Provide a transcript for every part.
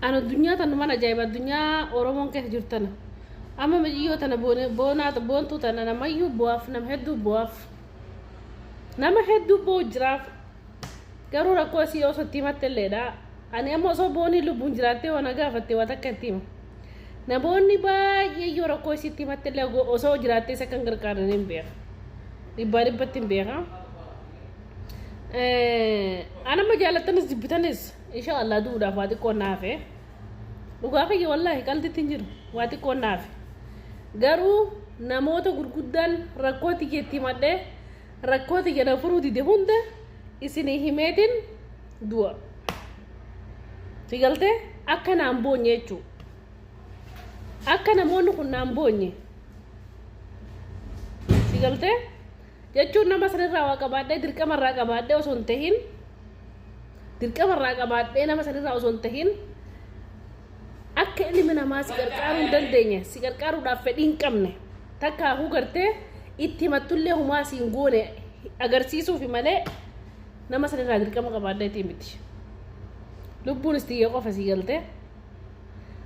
An addunyaa tanumaan ajaa'iba addunyaa Oromoon keessa jirtu tana. Amma mijiyyoo tana boonaa boontuu tana namayyuu bu'aaf nama hedduu bu'aaf. Nama hedduu bo'u jiraaf. Garuu rakkoo isii osoo itti himatte illeedha. Ani amma osoo boonii lubbuun jiraattee waan gaafatte waa takka itti hima. Namoonni baay'ee yoo rakkoo isii itti himatte illee osoo jiraattee isa kan gargaaran hin beeka. Dhibbaa dhibbatti hin beeka. An amma jaalattanis jibbitanis insha Allah du'uudhaaf waa xiqqoon na hafe. Dhugaa kiyya wallaahi qalditti hin jiru waa xiqqoon na hafe. Garuu namoota gurguddaan rakkoo tiyya itti himadhee rakkoo tiyya na furuu dide hunda isinii himeetiin du'a. Si galtee akka naan boonye jechuudha. Akka namoonni kun naan boonye. Si galtee jechuun nama sanirraa waa qabaadhee dirqama irraa qabaadhee osoo hin tahin dirqama irraa qabaadhee nama sanirraa osoo hin tahin akka ilmi namaa si qarqaaruu hin dandeenye si qarqaaruudhaaf fedhii hin qabne takkaahuu gartee itti himattullee humaa si hin goone agarsiisuufi malee nama sanirraa dirqama qabaadheetii miti. Lubbuun tiyya qofa si galtee.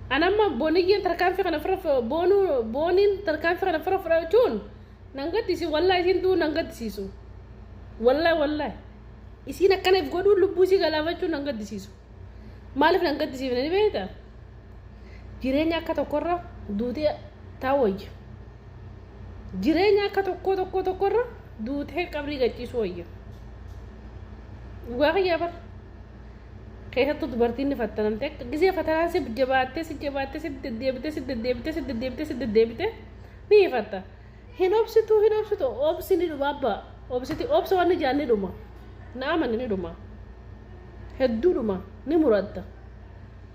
An amma booniyyeen tarkaanfii kana ofirra boonuu booniin tarkaanfii kana ofirra fudhachuun nan gaddisiisu wallaahi isiin du'uu nan gaddisiisu. Wallaahi wallaahi. Isiin akkana if godhuun lubbuu isii galaafachuun nan gaddisiisu. Maaliif nan gaddisiifne ni beektaa? Jireenya akka tokkorra duutee taa wayya. Jireenya akka tokkoo tokkoo tokkorra duutee qabrii gachiisuu wayya. Dhugaa kiyyaa bara. Keessattuu dubartiin ni fattanamte akka gisee fatanaan si jabaattee si jabaattee si deddeebitee si deddeebitee si deddeebitee si deddeebitee ni hifatta. Hin obsitu hin obsitu obsi ni dhuma abbaa obsiti obsa wanni jaan ni dhuma. Na amani ni dhuma. Hedduu dhuma ni muratta.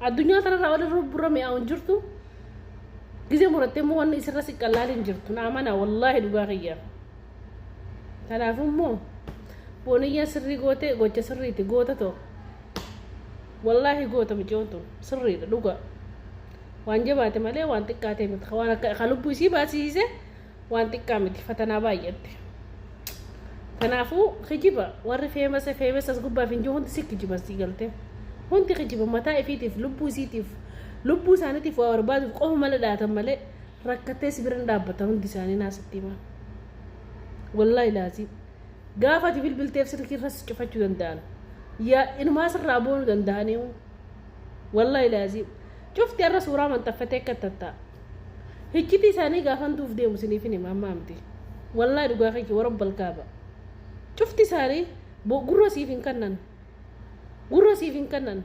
Addunyaa tanarraa wanni lubburra mi'aawu hin jirtu. Gisee muratte immoo wanni isirra si qallaal hin jirtu. Na amanaa wallaahi dhugaa kiyya. Kanaafuu immoo booniyyaan sirrii goote gocha sirriiti goota too. Wallaahi goota mucayyoon tun sirriidha dhugaa. Waan jabaate malee waan xiqqaatee miti. Waan akka ka lubbuu isii baasisiise waan xiqqaa miti fatanaa baay'atte. Kanaafuu kijiba warri famous famous as gubbaaf hin jiru hundi si kijiba sii galte. Hundi kijiba mataa ifiitiif lubbuu isiitiif lubbuu isaaniitiif waa barbaaduuf qofa malee dhaatan malee rakkattee si bira hin dhaabbatan hundi isaanii naasitti himaa. Wallaahi laazii. Gaafa ati bilbilteef silkii irra si cufachuu danda'an. Yaa inumaa sirraa boonuu danda'anii. Wallaahi laazii. Cufti har'a suuraa maxxanfatee akka tatta'a. Hiccitii isaanii gaafan duuf deemu isiniif hin hima ammaa miti. Wallaahi dhugaa kiyya warra balkaaba. Cufti isaanii gurra siif hin kennan. Gurra siif hin kennan.